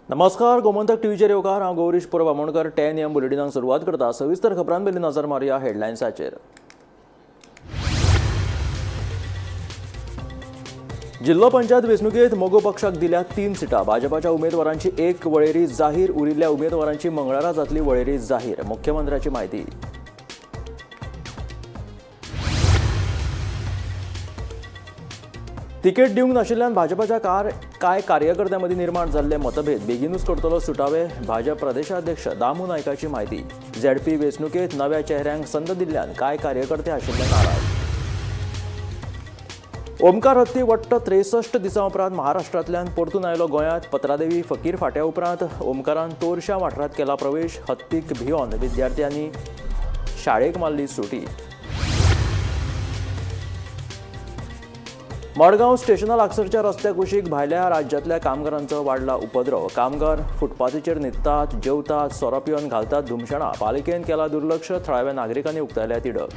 नमस्कार, गोमंतक टीव्हीचेर येवकार. हांव गौरीश परब आमोणकर. 10 AM बुलेटिनाक सुरवात करता. सविस्तर खबरां पयलीं नजर मारुया हेडलायन्साचेर. जिल्लो पंचायत वेंचणुकेत मगो पक्षाक दिल्या 3 सिटां. भाजपाच्या उमेदवारांची एक वळेरी जाहीर. उरिल्ल्या उमेदवारांची मंगळारा जातली वळेरी जाहीर. मुख्यमंत्र्याची माहिती. तिकेट दिवंक नाशिल्ल्यान भाजपाच्या कांय कार्यकर्त्यां मदीं निर्माण जाल्ले मतभेद बेगीनूच करतलो सुटावे. भाजप प्रदेशाध्यक्ष दामू नायकाची माहिती. झेडपी वेंचणुकेत नव्या चेहऱ्यांक संद दिल्ल्यान कांय कार्यकर्ते आशिल्ले नाराज. ओमकार हत्ती वट्ट 63 दिसां उपरांत महाराष्ट्रांतल्यान परतून आयलो गोंयांत. पत्रादेवी फकीर फाट्या उपरांत ओमकारान तोरशा वाठारांत केला प्रवेश. हत्तीक भियोन विद्यार्थ्यांनी शाळेक मारली सुटी. मडगांव स्टेशना लागसरच्या रस्त्या कुशीक भायल्या राज्यांतल्या कामगारांचो वाडला उपद्रव. कामगार फुटपाथीचेर न्हिदतात, जेवतात, सोरो पिवन घालतात धुमशणां. पालिकेन केला दुर्लक्ष. थळाव्या नागरिकांनी उक्तायल्या तिडक.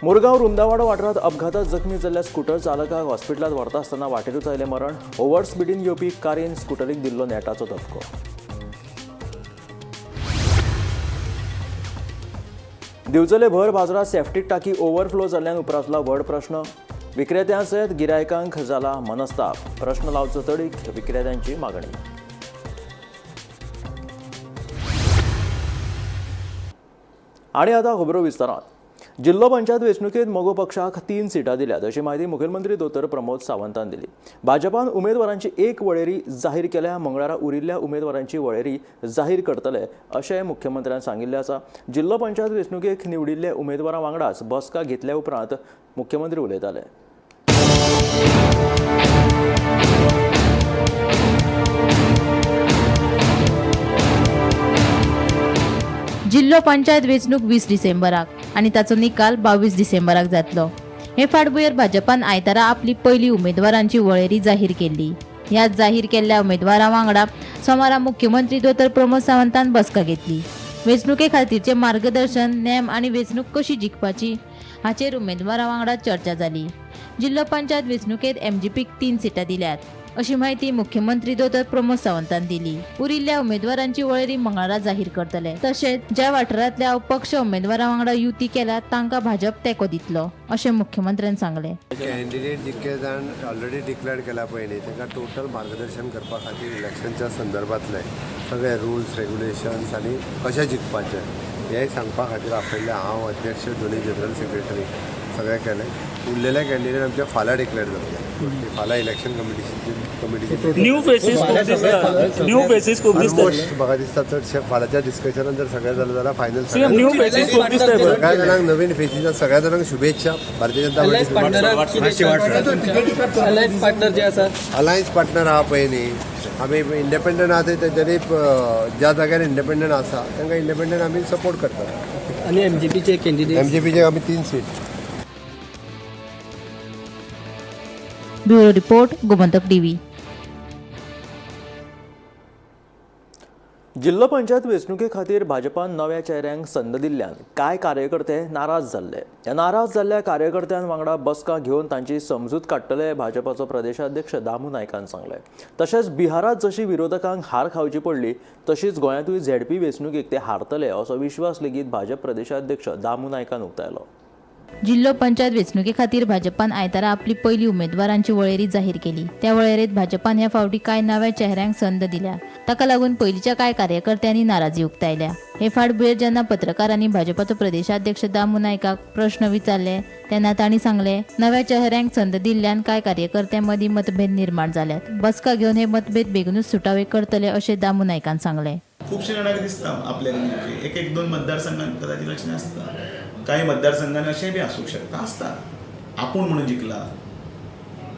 मुरगांव रुंदावाडो वाठारांत अपघातात जखमी जाल्ल्या स्कुटर चालकाक हॉस्पिटलांत व्हरता आसतना वाटेरूच आयलें मरण. ओव्हर स्पिडीन येवपी कारीन स्कुटरीक दिल्लो नेटाचो धपको. दिवचले भर बाजारात सेफ्टीक टाकी ओव्हरफ्लो जाल्ल्यान उप्रासला व्हड प्रश्न. विक्रेत्यां सयत गिरायकांक जाला मनस्ताप. प्रश्न लावचो तडीक विक्रेत्यांची मागणी. आनी आतां खबरो विस्तारान. जिल्लो पंचायत वेंचणुकेत मगो पक्षाक 3 सिटां दिल्यात अशी म्हायती मुखेलमंत्री दोतोर प्रमोद सावंतान दिली. भाजपान उमेदवारांची एक वळेरी जाहीर केल्या. मंगळारा उरिल्ल्या उमेदवारांची वळेरी जाहीर करतले अशें मुख्यमंत्र्यान सांगिल्लें आसा. जिल्लो पंचायत वेंचणुकेक निवडिल्ल्या उमेदवारां वांगडाच बसका घेतल्या उपरांत मुख्यमंत्री उलयताले. जिल्लो पंचायत वेंचणूक 20 डिसेंबराक आनी ताचो निकाल 22 डिसेंबराक जातलो. हे फाटभुंयेर भाजपान आयतारा आपली पयली उमेदवारांची वळेरी जाहीर केल्ली. ह्या जाहीर केल्ल्या उमेदवारां वांगडा सोमारा मुख्यमंत्री दोतोर प्रमोद सावंतान बसका घेतली. वेंचणुके खातीरचें मार्गदर्शन, नेम आनी वेंचणूक कशी जिखपाची हाचेर उमेदवारां वांगडा चर्चा जाली. जिल्लो पंचायत वेंचणुकेत एमजीपीक 3 सिटां दिल्यात अशी माहिती मुख्यमंत्री दोतोर प्रमोद सावंतान दिली. उरिल्ल्या उमेदवारांची वळेरी मंगळारा जाहीर करतले. तशेंच ज्या वाठारांतल्या अपक्ष उमेदवारां वांगडा युती केल्या तांकां भाजप तेंको दितलो अशें मुख्यमंत्र्यान सांगलें. कॅन्डिडेट जितके जाण ऑलरेडी डिक्लेअर केला पळय न्ही, तांकां टोटल मार्गदर्शन करपा खातीर इलेक्शनच्या संदर्भांतले सगळे रुल्स रेग्युलेशन्स आनी कशें जिखपाचें हें सांगपा खातीर आपयल्लें. हांव अध्यक्ष, दोनूय जनरल सेक्रेटरी सगळें केलें. उरलेले कॅन्डिडेट आमचे फाल्यां डिक्लेअर जातले. फाल्यां इलेक्शन कमिटीची न्यू फेसीस खूब दिसता, न्यू फेसीस खूब दिसता. ऑलमोस्ट म्हाका दिसता चडशे फाल्यांच्या डिस्कशनान जर सगळें जालें जाल्यार फायनल. सीएम, न्यू फेसीस खूब दिसता. सगळ्या जाणांक नवीन फेसीस, सगळ्या जाणांक शुभेच्छा. Bharatiya Janata party alliance partner जे आसा, अलायन्स पार्टनर आहा पळय न्ही, आमी इंडिपेंडंट आहा ते तेंच्यांनी ज्या जाग्यार इंडिपेंडंट आसा तांकां इंडिपेंडंट आमी सपोर्ट करतात. आनी एमजीपीचे कॅन्डिडेट? एमजीपीचे आमी 3 seat. Bureau report, Gomantak TV. जिल्लो पंचायत वेंचणुके खातीर भाजपान नव्या चेहऱ्यांक संद दिल्ल्यान कांय कार्यकर्ते नाराज जाल्ले. ह्या नाराज जाल्ल्या कार्यकर्त्यां वांगडा बसका घेवन तांची समजूत काडटले भाजपाचो प्रदेशाध्यक्ष दामू नायकान सांगलें. तशेंच बिहारांत जशी विरोधकांक हार खावची पडली तशीच गोंयांतूय झेडपी वेंचणुकेक ते हारतले असो विश्वास लेगीत भाजप प्रदेशाध्यक्ष दामू नायकान उक्तायलो. जिल्लो पंचायत वेंचणुके खातीर भाजपान आयतारा आपली पयली उमेदवारांची वळेरी जाहीर केली. त्या वळेरेंत भाजपान ह्या फावटी कांय नव्या चेहऱ्यांक संद दिल्या. ताका लागून पयलींच्या कांय कार्यकर्त्यांनी नाराजी उक्तायल्या. हे फाटभुंयेर जेन्ना पत्रकारांनी भाजपाचो प्रदेशाध्यक्ष दामू नायकाक प्रश्न विचारले तेन्ना तांणी सांगले, नव्या चेहऱ्यांक संद दिल्ल्यान कांय कार्यकर्त्यां मदीं मतभेद निर्माण जाल्यात. बसका घेवन हे मतभेद बेगीनूच सुटावे करतले अशें दामू नायकान सांगलें. खुबशे जाणांक दिसता आपल्याक दिवची. एक एक दोन मतदारसंघात कदाचित अशें आसता, काही मतदारसंघांनी अशें बी आसूंक शकता, आसता आपूण म्हणून जिखला.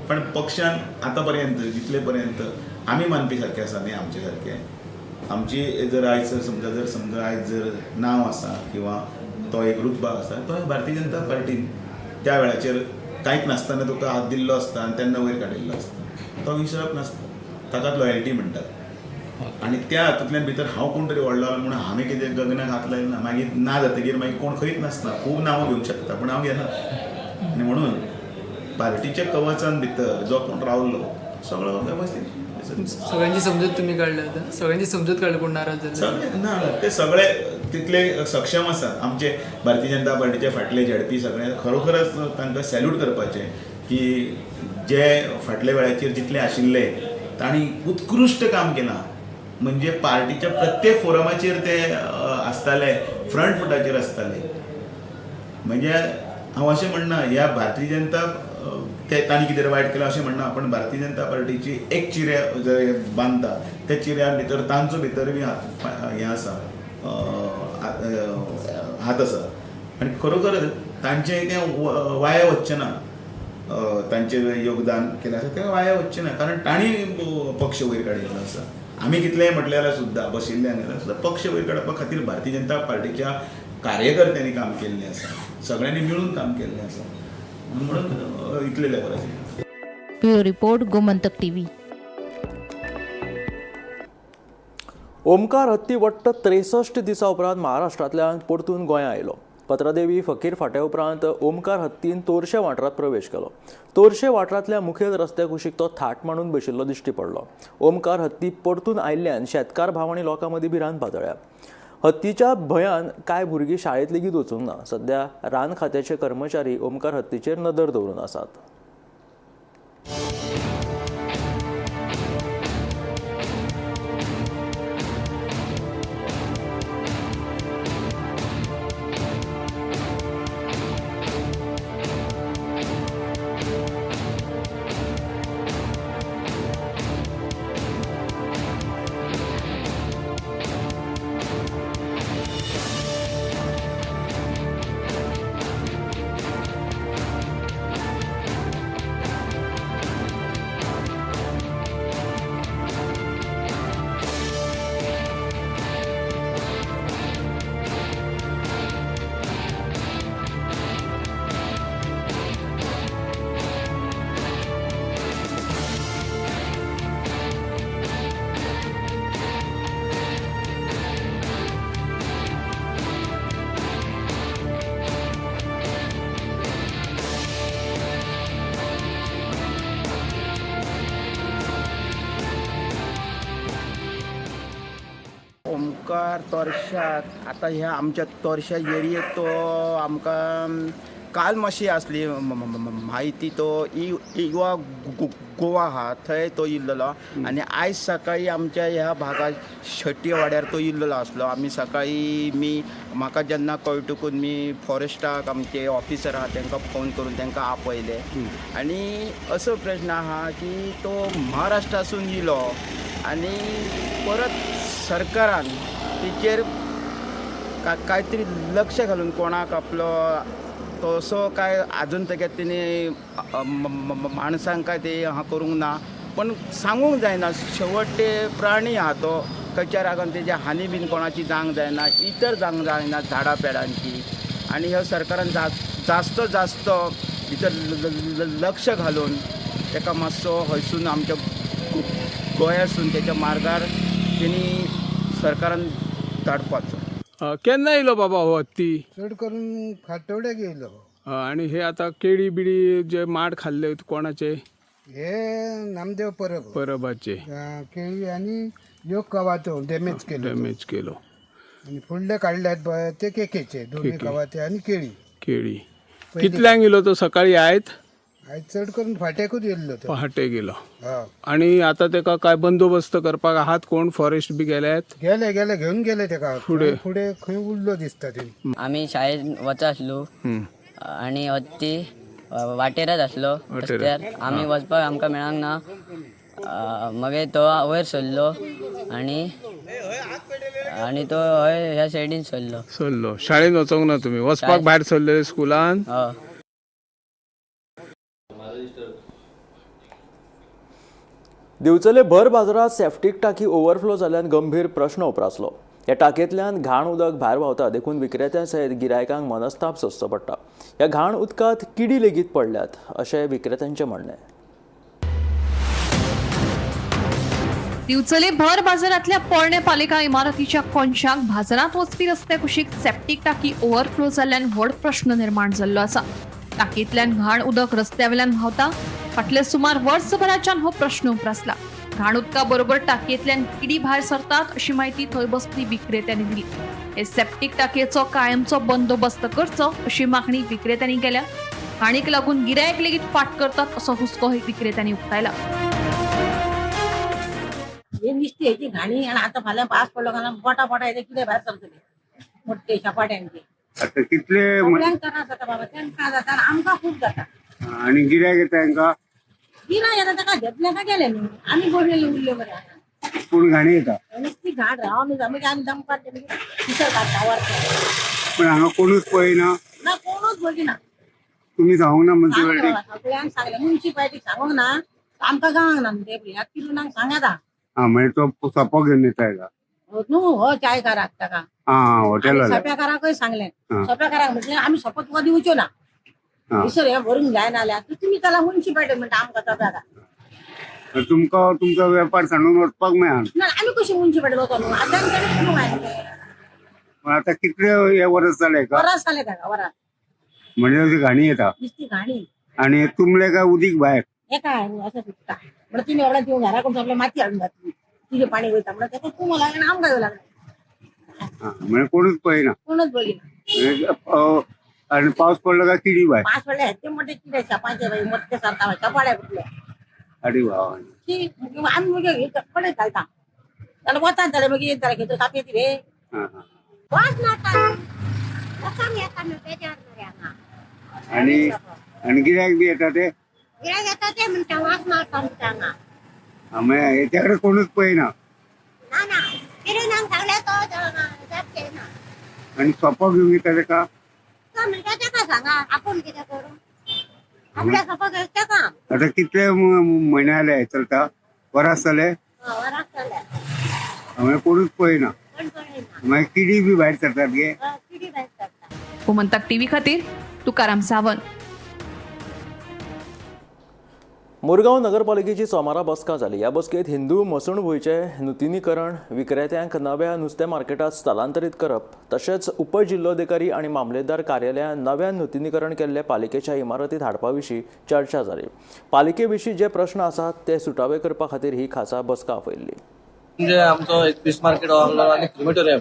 पण पक्षान आतां पर्यंत जितले पर्यंत आमी मानपी सारके आसा न्ही, आमचे सारके आमची जर आयज जर समजा जर समजा आयज जर नांव आसा किंवा तो एक रुतबा आसा, तो भारतीय जनता पार्टीन त्या वेळाचेर कांयच नासतना तुका हात दिल्लो आसता आनी तेन्ना वयर काडिल्लो आसता, तो विसरप नासता. ताकाच लॉयल्टी म्हणटात. आनी त्या हातूंतल्यान भितर हांव कोण तरी व्हडलो जालो म्हणून हांवें कितें गगनाक हात लायना. मागीर ना जातकीर मागीर कोण खंयच नासता. खूब नांवां घेवंक शकता पूण हांव घेना. आनी म्हणून पार्टीच्या कवचान भितर जो कोण रावलो सगळो वेवस्थीत. सगळ्यांची समजूत तुम्ही काडल्या आतां, सगळ्यांची समजूत काडली कोण नाराज जाल्ले? सगळे ना, ते सगळे तितले सक्षम आसात. आमचे भारतीय जनता पार्टीचे फाटले झेडपी सगळे खरोखरच तांकां सॅल्यूट करपाचें की जे फाटल्या वेळाचेर जितले आशिल्ले तांणी उत्कृश्ट काम केलां. म्हणजे पार्टीच्या प्रत्येक फोरमाचेर ते आसताले, फ्रंट फुटाचेर आसताले. म्हणजे हांव अशें म्हणना ह्या भारतीय जनता ते तांणी कितें वायट केलां अशें म्हणना, पण भारतीय जनता पार्टीची एक चिऱ्या जर बांदता त्या चिऱ्या भितर तांचो भितर बी हात हें आसा, हात आसा. आनी खरोखर तांचें तें वाया वचचें ना, तांचें योगदान केलें आसा तें वाया वचचें ना, कारण तांणी पक्ष वयर काडिल्लो आसा. आमी कितलेंय म्हटलें जाल्यार सुद्दां बशिल्ले जाल्यार सुद्दां पक्ष वयर काडपा खातीर भारतीय जनता पार्टीच्या कार्यकर्त्यांनी काम केल्लें आसा, सगळ्यांनी मिळून काम केल्लें आसा, म्हणून इतले लेवलाचेर. Bureau report, Gomantak TV. Omkar हत्ती वट्ट 63 दिसां उपरांत महाराष्ट्रांतल्यान परतून गोंयां आयलो. पत्रादेवी फकीर फांट्या उपरांत ओमकार हत्तीन तोरशे वाठारांत प्रवेश केलो. तोरशे वाठारांतल्या मुखेल रस्त्या कुशीक तो थाट मांडून बशिल्लो दिश्टी पडलो. ओमकार हत्ती परतून आयिल्ल्यान शेतकार भाव आनी लोकां मदीं भिरांत पातळ्ळ्या. हत्तीच्या भंयान कांय भुरगीं शाळेंत लेगीत वचूंक ना. सद्या रान खात्याचे कर्मचारी ओमकार हत्तीचेर नदर दवरून आसात. ओमकार तोरशाक आतां ह्या आमच्या तोरशा एरियेक तो आमकां काल मातशी आसली म्हायती, तो इवा गोवा आहा थंय तो इल्लेलो आनी आयज सकाळी आमच्या ह्या भागात शेट्टी वाड्यार तो इल्लेलो आसलो. आमी सकाळी मी म्हाका जेन्ना कळटकूच मी फॉरेस्टाक आमचे ऑफिसर आहा तांकां फोन करून तांकां आपयले. आनी असो प्रश्न आहा की तो महाराष्ट्रासून इलो आनी परत सरकारान तेचेर कांय तरी लक्ष घालून कोणाक आपलो तसो काय आजून तेगे तेणी माणसांक काय ते हा करूंक ना, पण सांगूंक जायना. शेवट ते प्राणी आहा तो खंयच्या रागान तेजे हानी बीन कोणाची जावंक जायना, इतर जावंक जायना झाडां पेडांची. आनी ह्या सरकारान जास्त जास्त भितर लक्ष घालून तेका मातसो हयसून आमच्या गोंयासून तेच्या मार्गार तेणी सरकारान धाडपाचो. केन्ना येयलो बाबा हो हत्ती? चड करून फातोड्याक येयलो. आणि हे आता केळी बिळी जे माड खाल्ले कोणाचे? हे नामदेव परब परबाचे. केळी आनी ह्यो कवाथो डॅमेज केलो. डॅमेज केलो. आनी फुडले काडल्यात पळय ते केकेचे दोनूय, कवाथे आनी केळी. केळी. कितल्यांक येयलो तो सकाळी आयत? आयज चड करून फाट्याकूच येयल्लो तो. पहाटे गेलो. हय. आणि आता तेका काय बंदोबस्त करपाक आहात कोण? फॉरेस्ट बी गेल्यात? गेले गेले, घेवन गेले तेका फुडें. फुडें खंय उरलो दिसता तेणी. आमी शाळेत वच आसलो आनी हत्ती वाटेरच आसलो. वाटेर. रस्त्यार आमी वचपाक आमकां मेळांक ना. मागीर तो वयर सरलो आनी आनी तो हय ह्या सायडीन सरलो. सरलो. शाळेन वचोंक ना तुमी? वचपाक भायर सरलेले स्कुलान? हय. दिवचले भर बाजारात सेफ्टीक टाकी ओव्हरफ्लो जाल्ल्यान गंभीर प्रश्न उप्रासलो. ह्या टाकयेंतल्यान घाण उदक भायर व्हांवता, देखून विक्रेत्यां सयत गिरायकांक मनस्ताप सोंसचो पडटा. ह्या घाण उदकांत किडी लेगीत पडल्यात अशें विक्रेत्यांचें म्हणणें. दिवचले भर बाजारांतल्या पोरणे पालिका इमारतीच्या कोनशाक बाजारांत वचपी रस्त्या कुशीक सेप्टीक टाकी ओव्हरफ्लो जाल्ल्यान व्हड प्रश्न निर्माण जाल्लो आसा. टाकयेंतल्यान घाण उदक रस्त्या वेल्यान व्हांवता. फाटल्या सुमार वर्सभराच्यान हो प्रश्न उप्रासला. घाण उदका बरोबर टाकयेंतल्यान किडी भायर सरतात अशी म्हायती थंय बसपी विक्रेत्यांनी दिली. हे सेप्टीक टाकयेचो कायमचो बंदोबस्त करचो अशी मागणी विक्रेत्यांनी केल्या. घाणीक लागून गिरायक लेगीत फाट करतात असो हुस्को विक्रेत्यांनी उक्तायला. हे नुस्ती हेची घाणी आणि आता फाल्यां पावस पडलो काय बोटा बोटा येते, कितें भायर सरतले मोठे शपाट्यांचे. आता कितले सगळ्यांक त्रास जाता बाबा, तांकां जाता आनी आमकां खूब जाता. आणि गिरायक येता तांकां? गिरायक येता, ताका घेतलें काय गेलें न्हू, आमी बसलेले उरले बरे हांगा. पूण घाणी येता. नुस्ती घाण रावन मागीर आमी दमकार पिसर काडटा वरता. पण हांगा कोणूच पळयना? ना, कोणूच बगिना. तुमी सांगूंक ना मुन्सिपालिटीक? सगळ्यांक सांगलें, मुन्सिपालिटीक सांगूंक ना, आमकां गावांक ना न्हू ते पिरुनाक सांगाता. हा, म्हणजे तो सोपो घेवन येता हेका? न्हू, हो चायकाराक ताका. हा, हॉटेल. सोप्याकाराकय सांगलें. सोप्याकाराक म्हटलें आमी सोपो तुका दिवच्यो ना, थंयसर हें भरूंक जायना जाल्यार तुमी चला मुन्सिपालिटी म्हणटा आमकां सोप्याकार. तुमकां तुमचो वेपार सांडून वचपाक मेळना. ना, आमी कशी मुन्सिपालिटी वचो न्हू आतां आमी? पण आता कितले हे वर्स जाले का? वरास जालें ताका, वरास. म्हणजे अशी घाणी येता. नुस्ती घाणी. आणि तुमले काय उदीक भायर? हे काय असं सुट्टा म्हणून तिने एवढा तिवून घरा कडून आपल्या माती हाडून घातली, तिजे पाणी वयता म्हणून ताका तूं लागलें आमकां येवं लागलें. म्हणजे कोणूच पळयना? कोणूच बगिना. म्हणजे, आणि पावस पडलो काय किडी भायर? पांच पडले ते मोठे किडे शापाचे बाई, मोठे सरता चपाड्या फुटले. अरे वा. की आमी मागीर कपडे घालता जाल्यार वतात, जाल्यार मागीर येत जाल्यार घेतली कापयेत रे. हा, हा. वास मारता, लोकांक येता न्हू बेजार मरे हांगा. आणि आणि गिरायक बी येता ते? गिरायक येता, ते म्हणटा वास मारता म्हणटा हांगा. हा, म्हणजे हेच्याकडे कोणूच पळयना? ना ना, पिरुनाक सांगलें, तो जाप ना. आणि सोपो घेवन येता तेका? तो म्हणटा तेका सांगा, आपूण कितें करूं, आपल्या सोपो घेवं तेका. आता कितले म्हयने जाले चलता, वरास जाले? वराक चल्ल्या. म्हणजे कोणूच पळयना? कोण पळयना. मागीर किडी बी भायर सरतात गे. किडी भायर सरता. गोमंतक टीव्ही खातीर तुकाराम सावंत. मुरगांव नगरपालिकेची सोमारा बसका जाली. ह्या बसकेत हिंदू मसणभुंयचें नुतनीकरण, विक्रेत्यांक नव्या नुस्तें मार्केटांत स्थलांतरीत करप, तशेंच उपजिल्लोधिकारी आनी मामलेदार कार्यालयां नव्यान नुतनीकरण केल्ल्या पालिकेच्या इमारतींत हाडपा विशीं चर्चा जाली. पालिके विशीं जे प्रश्न आसात ते सुटावे करपा खातीर ही खासा बसका आपयल्ली. म्हणजे आमचो एक फिश मार्केट आसलो आनी क्रिमेटोरियम.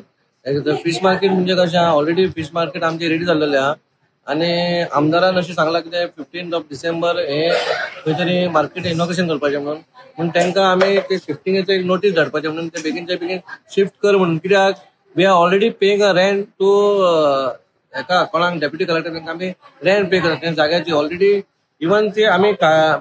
फिश मार्केट म्हणजे कशें आहा, ऑलरेडी फिश मार्केट आमचे रेडी जाल्लेले आहा आनी आमदारान अशें सांगलां की ते 15 ऑफ डिसेंबर हे खंय तरी मार्केट इनॉग्रेशन करपाचें म्हणून. पूण तांकां आमी ते शिफ्टिंगेचो एक नोटीस धाडपाचें म्हणून, ते बेगीनच्या बेगीन शिफ्ट कर म्हणून, कित्याक we are already paying a rent to हेका कोणाक, डेप्युटी कलेक्टर, तांकां आमी रेंट पे करता त्या जाग्याची ऑलरेडी. इवन ते आमी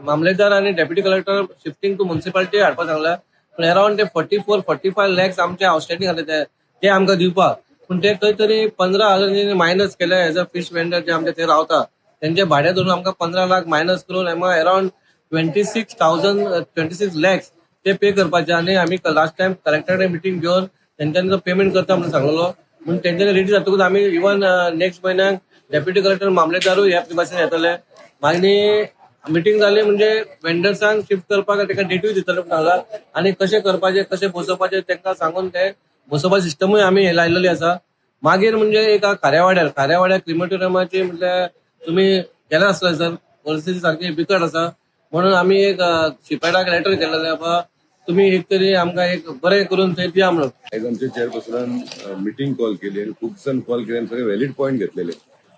मामलेदार आनी deputy collector shifting to municipality हाडपाक सांगला, पूण अरावंड ते 44-45 लॅक्स आमचे आउटस्टँडिंग आसले, ते ते आमकां दिवपाक. पूण ते खंय तरी 15,000 मायनस केले एज अ फिश वेंडर जे आमचे थंय रावता, तेंचे भाडें धरून आमकां 15 लाख मायनस करून आमकां around 26,000, 26 lakhs ते पे करपाचे. आनी आमी लास्ट टायम कलेक्टर कडेन मिटींग घेवन तेंच्यांनी जो पेमेंट करता म्हणून सांगलेलो, पूण तेंच्यांनी रेडी जातकूच आमी इवन नेक्स्ट म्हयन्याक डेप्युटी कलेक्टर, मामलेदारूय ह्या भाशेन येतले. मागीर मिटींग जाली म्हणजे वेंडर्सांक शिफ्ट करपाक ताका डेटूय दितले म्हणून सांगला आनी कशें करपाचें, कशें बसोवपाचें तांकां सांगून ते बसोवपा सिस्टमूय आमी लायलेली आसा. मागीर म्हणजे एक खाऱ्यावाड्यार, खाऱ्यावाड्यार क्रिमेटोरियमाची म्हटल्यार तुमी गेले आसतले सर, परिस्थिती सारकी बिकट आसा म्हणून आमी एक शिपेडाक लेटर केलेलें, बाबा तुमी एक तरी आमकां एक बरें करून थंय दिया म्हणून. आयज आमच्या चेअरपर्सनान मिटींग कॉल केली आनी खूब जाण कॉल केले आनी सगळे व्हॅलीड पॉयंट घेतलेले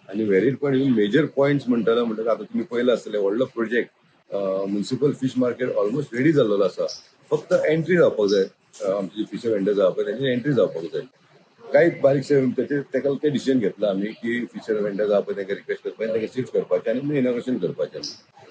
आनी व्हॅलीड पॉयंट, मेजर पॉयंट्स म्हणटना म्हणटना आतां तुमी पळयलां आसतलें, व्हडलो project municipal fish market almost ready जाल्लेलो आसा. फक्त एंट्री जावपाक जाय. आमचे जे फिश वेंडर्स आहा पळय, तेंची एंट्री जावपाक जाय. कांय बारीकशे तेचे तेका ते डिसिजन घेतला आमी की फिशर वेंडर्स आहा पळय, तांकां रिक्वेस्ट करपाचें, तांकां शिफ्ट करपाचें आनी इनॉग्रेशन करपाचें.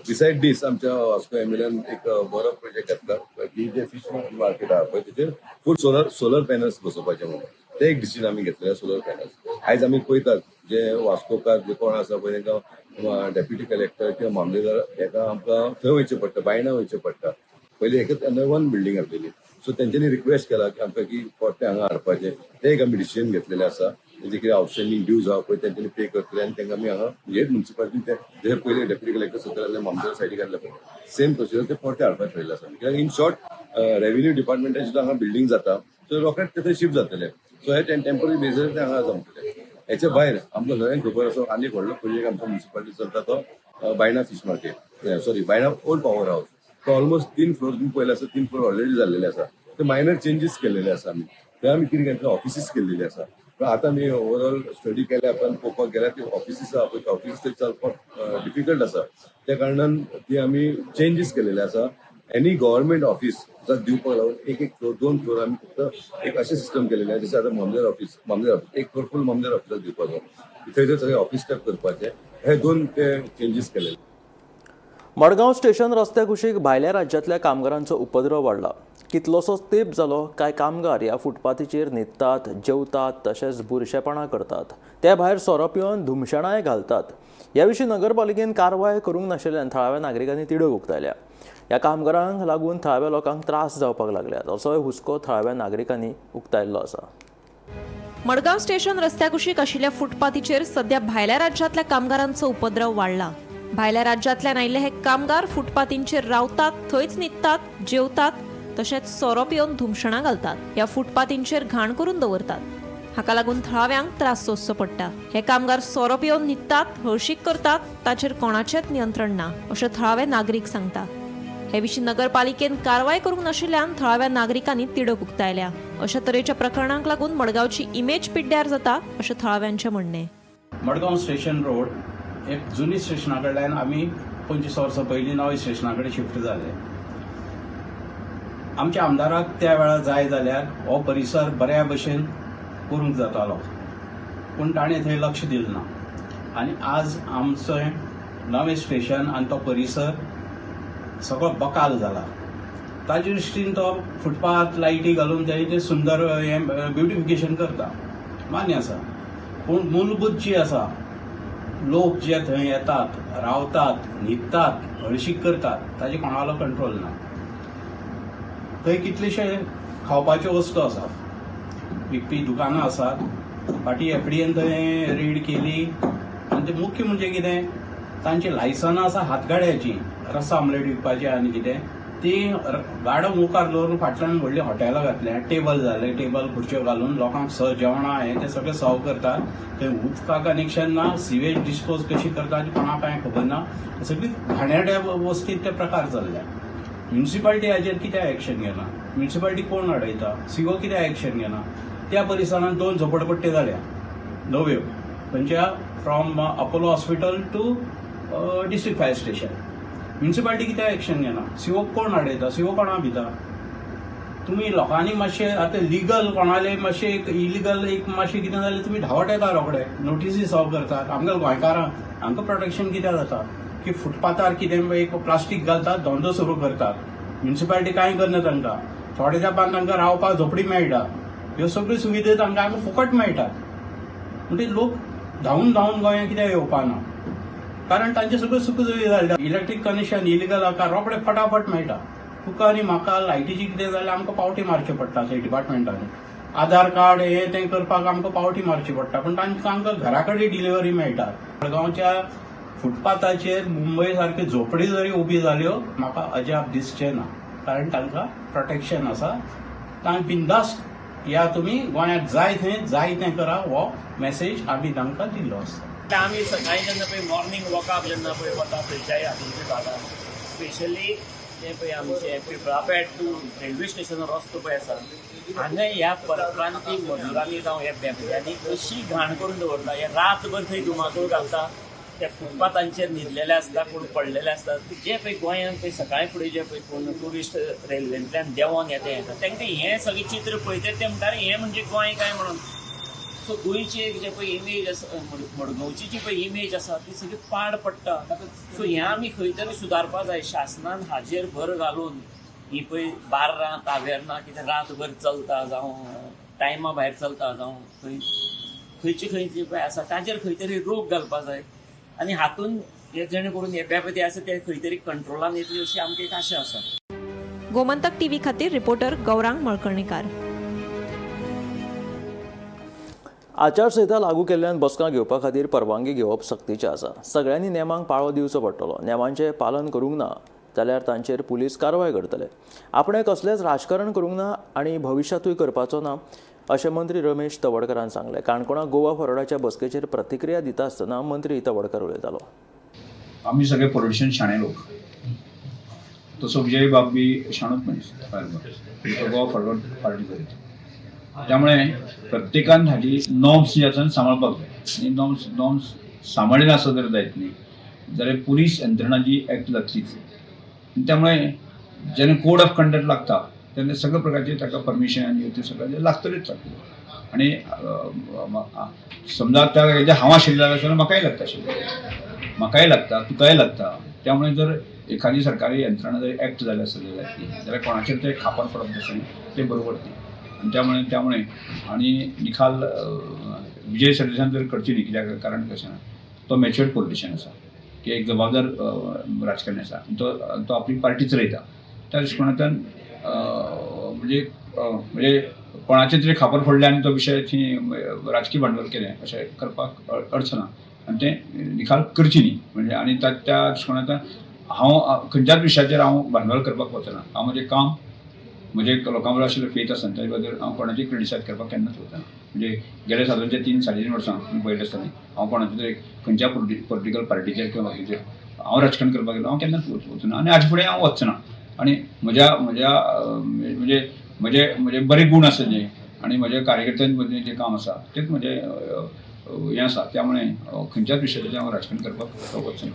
बिसायड दीस आमच्या वास्को एमएलएन एक बरो प्रोजेक्ट घातला की जे फिश मार्केट आहा पळय, तेचेर फूल सोलर पॅनल्स बसोवपाचे म्हणून. ते एक डिसिजन आमी घेतलेले. सोलर पॅनल्स आयज आमी पळयतात, जे वास्कोकार जे कोण आसा पळय, तांकां डेप्युटी कलेक्टर किंवा मामलेदार हेका आमकां थंय वयचें पडटा, बायणा वयचें पडटा. पयलीं एकच वन बिल्डींग आसलेली. सो तेंच्यांनी रिक्वेस्ट केला की आमकां की पोरते हांगा हाडपाचें. ते एक आमी डिसिजन घेतलेलें आसा. तेजे कितें आउटस्टँडींग ड्यूज आहा पळय, तेंच्यांनी पे करतले आनी तांकां आमी हांगा म्हणजे म्युन्सिपालिटीन ते जशें पयलीं डेप्युटी कलेक्टर सकयल आसले, मामलेदार सायडीक आसले पळय, सेम प्रोसिजर ते परते हाडपाक ठरयलें आसा. कित्याक इन शॉर्ट रेव्हेन्यू डिपार्टमेंटाचे सुद्दां हांगा बिल्डींग जाता, सो रोखडेच ते थंय शिफ्ट जातले. सो हे टेम्पररी बेजीर ते हांगा जमतले. हेच्या भायर आमकां सगळ्यांक खबर आसा, आनी एक व्हडलो प्रोजेक्ट आमचो म्युनिसिपालिटी चलता तो Baina fish market, sorry Baina old power house. तो ऑलमोस्ट 3 फ्लोर तुम्ही पळयले आसा, 3 फ्लोर ऑलरेडी जाल्लेले आसा. ते मायनर चेंजीस केलेले आसा आमी. थंय आमी कितें केलें, ऑफिसीस केल्लेली आसा. पण आता आमी ओवरऑल स्टडी केल्या उपरांत पळोवपाक गेल्यार ती ऑफिसीस आहा पळय, ऑफिसीस थंय चलपाक डिफिकल्ट आसा. त्या कारणान ती आमी चेंजीस केलेले आसा. एनी गव्हर्मेंट ऑफिस दिवपाक लागून एक एक फ्लोर, 2 फ्लोर आमी फक्त एक अशें सिस्टम केलेलें आसा, जशें आतां मामलेदार ऑफिस, मामलेदार ऑफिस 1 फ्लोर फूल मामलेदार ऑफिसाक दिवपाचो, थंय सगळे ऑफिस स्टाफ करपाचे, हे 2 ते चेंजीस केलेले. मडगांव स्टेशन रस्त्या कुशीक भायल्या राज्यांतल्या कामगारांचो उपद्रव वाडला. कितलोसोच तेंप जालो कांय कामगार ह्या फुटपाथीचेर न्हिदतात, जेवतात, तशेंच बुरशेपणां करतात. ते भायर सोरो पिवन धुमशेणांय घालतात. ह्या विशीं नगरपालिकेन कारवाय करूंक नाशिल्ल्यान थळाव्या नागरिकांनी तिडक उक्तायल्या. ह्या कामगारांक लागून थळाव्या लोकांक त्रास जावपाक लागल्यात असोय हुस्को थळाव्या नागरिकांनी उक्तायल्लो आसा. मडगांव स्टेशन रस्त्या कुशीक आशिल्ल्या फुटपाथीचेर सध्या भायल्या राज्यांतल्या कामगारांचो उपद्रव वाडला. भायल्या राज्यांतल्यान आयिल्ले हे कामगार फुटपाथींचेर रावतात, थंयच न्हिदतात, जेवतात, तशेंच सोरो पिवन धुमशणां घालतात. ह्या फुटपाथींचेर घाण करून दवरतात. हाका लागून थळाव्यांक त्रास सोंसचो पडटा. हे कामगार सोरो पिवन न्हिदतात, हळशीक करतात, ताचेर कोणाचेंच नियंत्रण ना अशें थळावे नागरीक सांगतात. हे विशीं नगरपालिकेन कारवाय करूंक नाशिल्ल्यान थळाव्या नागरिकांनी तिडक उक्तायल्या. अशा तरेच्या प्रकरणांक लागून मडगांवची इमेज पिड्ड्यार जाता अशें थळाव्यांचें म्हणणें. मडगांव स्टेशन रोड हे जुनी स्टेशना कडल्यान आमी 25 वर्सां पयलीं नव्या स्टेशना कडेन शिफ्ट जाले. आमच्या आमदाराक त्या वेळार जाय जाल्यार हो परिसर बऱ्या भशेन करूंक जातालो, पूण ताणें थंय लक्ष दिलें ना आनी आज आमचें नवें स्टेशन आनी तो परिसर सगळो बकाल जाला. ताजे दृश्टीन तो फुटपाथ लायटी घालून तें सुंदर हें ब्युटिफिकेशन करता, मान्य आसा. पूण मूलभूत जी आसा, लोक जे थंय येतात, रावतात, न्हिदतात, हळशीक करतात, ताजे कोणालो कंट्रोल ना. थंय कितलेशे खावपाच्यो वस्तू आसात, विकपी दुकानां आसात. फाटीं एफडीएन थंय रेड केली आनी ते मुख्य म्हणजे कितें, तांची लायसनां आसा हातगाड्याचीं, रस्सा आमलेट विकपाचें आनी कितें, ती गाडो मुखार दवरून फाटल्यान व्हडलीं हॉटेलां घातल्या, टेबल जाले, टेबल खुर्च्यो घालून लोकांक जेवणां हें तें सगळें सर्व करतात. थंय उदका कनेक्शन ना, सिवेज डिस्पोज कशी करतात कोणाक कांय खबर ना. सगळी घाणेरड्या वस्तीत ते प्रकार चल्ल्या. म्युनिसिपालिटी हाजेर कित्याक एक्शन घेना? म्युनिसिपालिटी कोण अडयता? सीओ कित्याक एक्शन घेना? त्या परिसरांत 2 झोपडपट्ट्यो जाल्या नव्यो, खंयच्या from Apollo hospital to district fire station. Municipality कित्याक एक्शन घेना? सीओ कोण अडयता? सीओ कोणाक भिता? तुमी लोकांनी मातशें आतां लिगल कोणाले मातशें एक इलिगल एक मातशें कितें जालें तुमी धांवट येता रोखडे, नोटिसी सर्व करतात. आमकां गोंयकारांक आमकां प्रोटेक्शन कित्याक जाता की फुटपाथार कितें एक प्लास्टीक घालतात, धंदो सुरू करतात. म्युनिसिपालिटी कांय करना तांकां, थोडे तेंपान तांकां रावपाक झोपडी मेळटा. ह्यो सगळ्यो सुविधा तांकां आमकां फुकट मेळटात. म्हणटकीर लोक धांवून धांवून गोंयांत कित्याक येवपाना? कारण तांचे सगळ्यो सुख सुविधा जाल्यो. इलेक्ट्रीक कनेक्शन इलिगल आसा, रोखडे फटाफट मेळटा. तुका आनी म्हाका लायटीची कितें जाल्यार आमकां पावटी मारच्यो पडटा थंय डिपार्टमेंटांनी. आधार कार्ड हे तें करपाक आमकां पावटी मारची पडटा, पूण तांकां आमकां घरा कडेन डिलिव्हरी मेळटा. मडगांवच्या फुटपाथाचेर मुंबय सारकी झोपडी जरी उबी जाल्यो म्हाका अजाप दिसचें ना, कारण तांकां प्रोटेक्शन आसा. तांकां बिंदास्त या तुमी गोंयांत जाय थंय जाय तें करा, हो मॅसेज आमी तांकां दिल्लो आसा. आमी सकाळीं जेन्ना पळय मॉर्निंग वॉकाक जेन्ना पळय वता थंयच्याय हातूंतल्या भागान स्पेशली तें पळय आमचें पिपळापेट टू रेल्वे स्टेशन रस्तो पळय आसा, हांगा ह्या परप्रांती मजुरांनी जावं ह्या बेबद्यांनी अशी घाण करून दवरता. हे रातभर थंय धुमाकूळ घालता, त्या फुटपाथांचेर न्हिदलेले आसता, कोण पडलेले आसता. जे पळय गोंयांत पळय सकाळीं फुडें जे पळय कोण ट्युरिस्ट रेल्वेंतल्यान देंवोन येता येता तांकां हें सगळें चित्र पळयतात, ते म्हणटा हें म्हणजे गोंय काय म्हणून. सो गोंयची एक जे पळय इमेज आसा, मडगांवची जी पळय इमेज आसा ती सगळी पाड पडटा. सो हें आमी खंय तरी सुदारपा जाय. शासनान हाजेर भर घालून ही पळय बार्रां तावेर्नां कितें रातभर चलता जावं टायमा भायर चलता जावं खंय खंयची खंयची पळय आसा ताजेर खंय तरी रोक घालपा जाय आनी हातून हे जेणे करून हे बेबदे आसा ते खंय तरी कंट्रोलान येतली अशी आमकां एक आशा आसा. गोमंतक टीव्ही खातीर रिपोर्टर गौरांग मळकर्णेकार. आचारसंहिता लागू केल्ल्यान बसका घेवपा खातीर परवानगी घेवप सक्तीचें आसा. सगळ्यांनी नेमांक पाळो दिवचो पडटलो. नेमांचें पालन करूंक ना जाल्यार तांचेर पुलीस कारवाय करतले. आपणें कसलेंच राजकारण करूंक ना आनी भविश्यांतूय करपाचो ना अशें मंत्री रमेश तवडकरान सांगलें. काणकोणा गोवा फॉरवर्डाच्या बसकेचेर प्रतिक्रिया दिता आसतना मंत्री तवडकर उलयतालो. आमी सगळे पॉलिटिशियन शाणे लोक, तसो विजय बाब बी शाणूच मनीस, तो गोवा फॉरवर्ड पार्टी करीत. त्यामुळे प्रत्येकान हाजी नॉर्म्स जे आसा सांबाळपाक जाय आनी नॉर्म्स सांबाळ्ळे नासत जर जायत न्ही जाल्यार पुलीस यंत्रणा जी एक्ट जातलीच. त्यामुळे जेन्ना कोड ऑफ कंडक्ट लागता तेन्ना सगळे प्रकारचे ताका परमिशन आनी ते सगळें लागतलेच लागतलें. आनी समजा त्या हांव आशिल्लें जाल्यार म्हाकाय लागता आशिल्लें, म्हाकाय लागता, तुकाय लागता. त्यामुळे जर एखादी सरकारी यंत्रणा जर एक्ट जाली आसत जाल्यार जाल्यार कोणाचेर ते खापर पडप तशें तें बरोबर न्ही. आनी त्यामुळे त्यामुळे आनी निकाल विजय सरदेसान जर करची न्ही, कित्याक कारण कशें ना तो मॅच्युअर्ड पॉलिटिशियन आसा, की एक जबाबदार राजकारणी आसा, तो तो आपली पार्टी चलयता. त्या दृश्टिकोनांतल्यान म्हणजे म्हणजे कोणाचें तरी खापर फोडलें आनी तो विशय थंय राजकीय भांडवल केलें अशें करपाक अर्थ ना आनी तें निकाल करची न्ही. म्हणजे आनी त्या दृश्टिकोनांतल्यान हांव खंयच्याच विशयाचेर हांव भांडवल करपाक वचना. हांव म्हजें काम म्हजे लोकां बरोबर आशिल्लो फेथ आसा ताजे बद्दल हांव कोणाचें क्रिटिसायज करपाक केन्नाच वचना. म्हणजे गेले सादारण 3 साडे 3 वर्सां तुमी पळयलें आसतलें हांव कोणाचें तरी खंयच्या पॉलिटिकल पार्टीचेर किंवा बाकीचेर हांव राजकारण करपाक गेलो हांव केन्नाच वचना आनी हाजे फुडें हांव वचना. आनी म्हज्या म्हज्या म्हणजे म्हजे म्हजे बरे गूण आसा जे आनी म्हज्या कार्यकर्त्यां मदीं जें काम आसा तेंच म्हजें हें आसा. त्यामुळे खंयच्याच विशयाचेर हांव राजकारण करपाक वचना.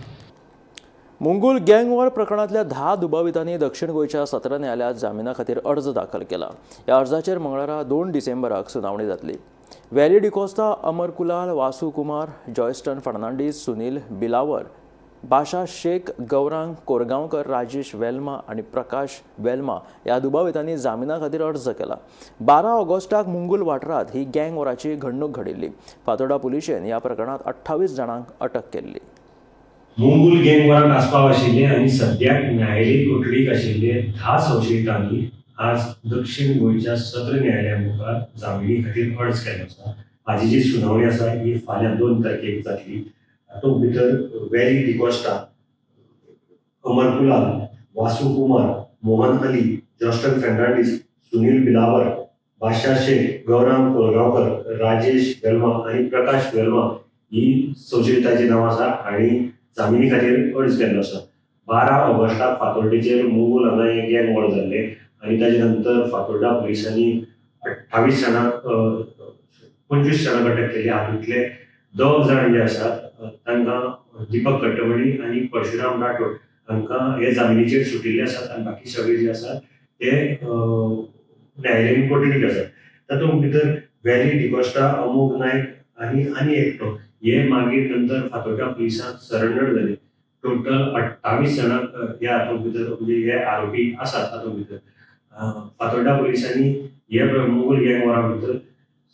मुंगूल गँगवॉर प्रकरणांतल्या 10 दुबावितांनी दक्षिण गोंयच्या सत्र न्यायालयांत जामिना खातीर अर्ज दाखल केला. ह्या अर्जाचेर मंगळारा 2 डिसेंबराक सुनावणी जातली. वॅली डिकोस्ता, अमर कुलाल, वासू कुमार, जॉयस्टन फर्नांडीस, सुनील बिलावर, बाशा शेख, गौरांग कोरगांवकर, राजेश वेल्मा आनी प्रकाश वेल्मा ह्या दुबावितांनी जामिना खातीर अर्ज केला. 12 ऑगस्टाक मुंगूल वाठारांत ही गँगवॉराची घडणूक घडिल्ली. फातोर्डा पुलिशेन ह्या प्रकरणांत 28 जाणांक अटक केल्ली. मुंगूल गँगवॉरांत आस्पाव आशिल्ले आनी सद्याक न्यायालयीन कोठडीक आशिल्ले 10 संशयितांनी आज दक्षिण गोंयच्या सत्र न्यायालया मुखार जामिनी खातीर अर्ज केल्लो आसा. हाजी जी सुनावणी आसा ही फाल्यां 2 तारखेक जातली. तातूंत भितर वॅली डिकॉस्टा, अमर कुलाल, वासू कुमार, मोहन अली, जॉस्टन फर्नांडीस, सुनील बिलावर, बादशाह शेख, गौरांग कोलगांवकर, राजेश वेल्मा आनी प्रकाश वेल्मा ही संशयितांची नांवां आसा आनी जामिनी खातीर अर्ज केल्लो आसा. 12 ऑगस्टाक फातोर्डेचेर मुंगूल हांगा हें गँग वॉर जाल्लें आनी ताजे नंतर फातोर्डा पुलिसांनी 28 जाणांक 25 जाणांक अटक केली. हातूंतले 2 जाण जे आसात तांकां दीपक कट्टमणी आनी परशुराम राठोड हांकां हे जामिनीचेर सुटिल्ले आसात आनी बाकी सगळे जे आसात ते न्यायालयीन कोठडीक आसात. तातूंत भितर वॅली डिकॉस्टा, अमोघ नायक आनी आनी एकटो हे मागीर नंतर फातोर्डा पुलिसांक सरेंडर जाले. टोटल 28 जाणांक ह्या हातूंत भितर म्हणजे हे आरोपी आसात. तातूंत भितर फातोर्डा पुलिसांनी हे मुंगूल गँग वॉरा भितर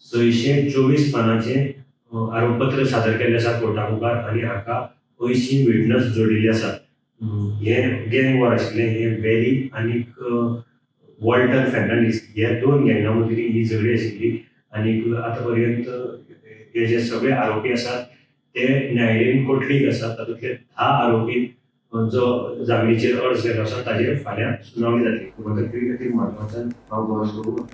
624 पानांचें आरोपपत्र सादर केल्लें आसा कोर्टा मुखार आनी हाका 80 विटनस जोडिल्ले आसात. हे गँग वॉर आशिल्लें हे वॅली आनी वॉल्टर फर्नांडीस ह्या 2 गँगा मदीं ही झगडी आशिल्ली आनी आतां पर्यंत हे जे सगळे आरोपी आसात ते न्यायालयीन कोठडीक आसात. तातूंतले 10 आरोपी जो जामिनीचेर अर्ज केल्लो आसा ताजेर फाल्यां सुनावणी जातली. गोमंतक खातीर माध्यमांतल्यान हांव गौरव प्रभू.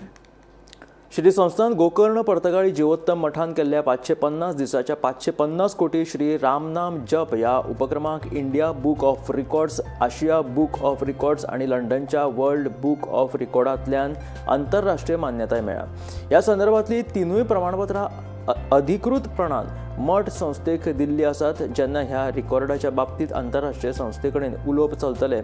श्री संस्थान गोकर्ण पर्तगाळी जिवोत्तम मठान केल्ल्या 550 दिसाच्या 550 कोटी श्री रामनाम जप ह्या उपक्रमाक India book of records, Asia book of records आनी लंडनच्या वर्ल्ड बूक ऑफ रिकॉर्डांतल्यान आंतरराष्ट्रीय मान्यताय मेळ्ळ्या. ह्या संदर्भांतली 3 प्रमाणपत्रां अधिकृतपणान मठ संस्थेक दिल्ली आसात. जेन्ना ह्या रिकॉर्डाच्या बाबतींत आंतरराष्ट्रीय संस्थे कडेन उलोवप चलतलें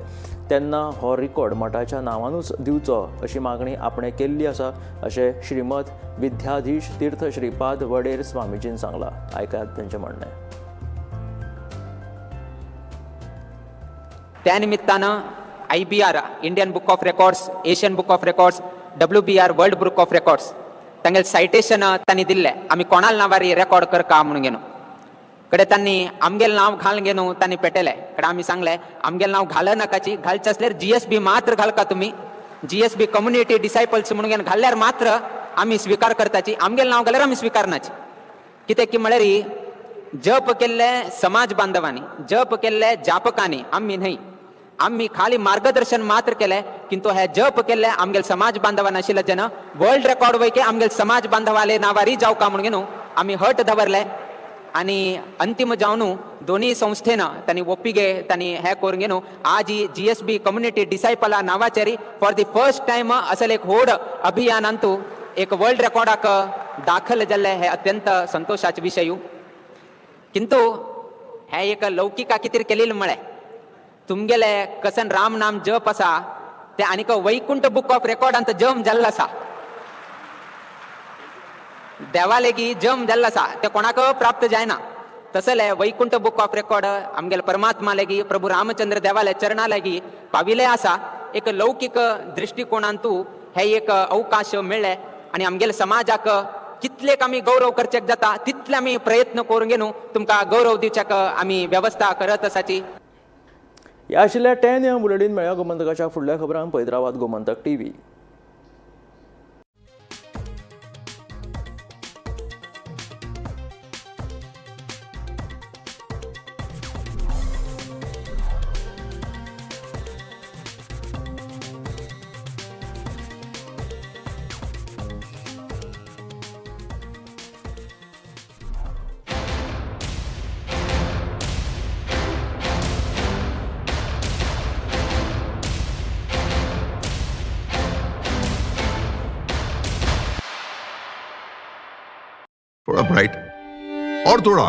तेन्ना हो रिकॉर्ड मठाच्या नांवानूच दिवचो अशी मागणी आपणें केल्ली आसा अशें श्रीमद विद्याधीश तीर्थ श्रीपाद वडेर स्वामीजीन सांगलां. आयकात तांचें म्हणणें. त्या निमित्तानं IBR Indian book of records, Asian book of records, WBR world book of records तांगेले सायटेशन तांणी दिल्लें. आमी कोणाल नांवार रेकॉर्ड करका म्हणून घेवन कडे तांणी आमगेलें नांव घाल घेवन तांणी पेटयलें. कडे आमी सांगलें आमगेलें नांव घाल नाकाची, घालचें आसल्यार GSB मात्र घालका तुमी, GSB community डिसायपल्स म्हणून घेवन घाल्यार मात्र आमी स्विकार करताची, आमगेलें नांव घाल्यार आमी स्विकारनाची. कित्याक की म्हळ्यार जप केल्ले समाज बांधवांनी, जप केल्ले जापकांनी, आमी न्हय. आमी खाली मार्गदर्शन मात्र केले, किंतु हे जप केले आमगेल समाज बांधवा नाशिल्ले जन वर्ल्ड रेकॉर्ड वयके आमगेल समाज बांधवाले नावारी जावका म्हणून न्हू आमी हट दवरले. आनी अंतिम जावन दोन्ही संस्थेन तांणी ओपिगे तांणी हे करून घेवन आज ही जीएसबी कम्युनिटी डिसायपला नांवाचेर फॉर the first time असल एक व्हड अभियानांतू एक वर्ल्ड रेकॉर्डाक दाखल जाल्ले हे अत्यंत संतोषाचे विशय. किंतु हे एक लौकिका कितें केलेलें म्हळें तुमगेले कसन राम नाम जप आसा ते आनीक वैकुंठ बुक ऑफ रेकॉर्डांत जम जाल्लो आसा. देवा लेगी जम जाल्लो आसा ते कोणाक प्राप्त जायना. तसले वैकुंठ बुक ऑफ रेकॉर्ड आमगेले परमात्मा लेगी प्रभू रामचंद्र देवाले चरणा लेगी पाविले आसा. एक लौकीक दृश्टिकोणांतू हे एक अवकाश मेळ्ळे आनी आमगेले समाजाक कितलेक आमी गौरव करचेक जाता तितले आमी प्रयत्न करून घेवन तुमकां गौरव दिवच्याक आमी व्यवस्था करत आसाची. ह्या आशिल्ल्या 10 ह्या बुलेटीन मेळ्या गोमंतकाच्या फुडल्या खबरांक पळयत रावात गोमंतक टीव्ही. थोड़ा ब्राइट और थोड़ा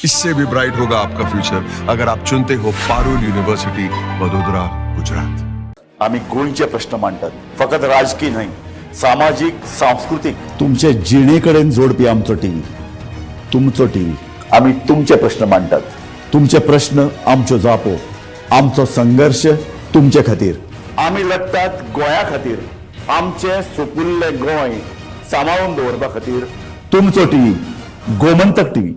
इससे भी ब्राइट होगा आपका फ्यूचर अगर आप चुनते हो पारुल यूनिवर्सिटी वडोदरा गुजरात. आम्ही गोंयचे प्रश्न मांडटात, फकत राजकीय न्हय, सामाजीक, सांस्कृतीक, तुमचे जिणे कडेन जोडपी आमचो टीव्ही, तुमचो टीव्ही. आम्ही तुमचे प्रश्न मांडटात, तुमचे प्रश्न आमच्यो जापो, आमचो संघर्श तुमचे खातीर. आमी लढटात गोंया खातीर, आमचें सुपुल्लें गोंय सांबाळून दवरपा खातीर. तुमचो टीव्ही, गोमंतक टीव्ही.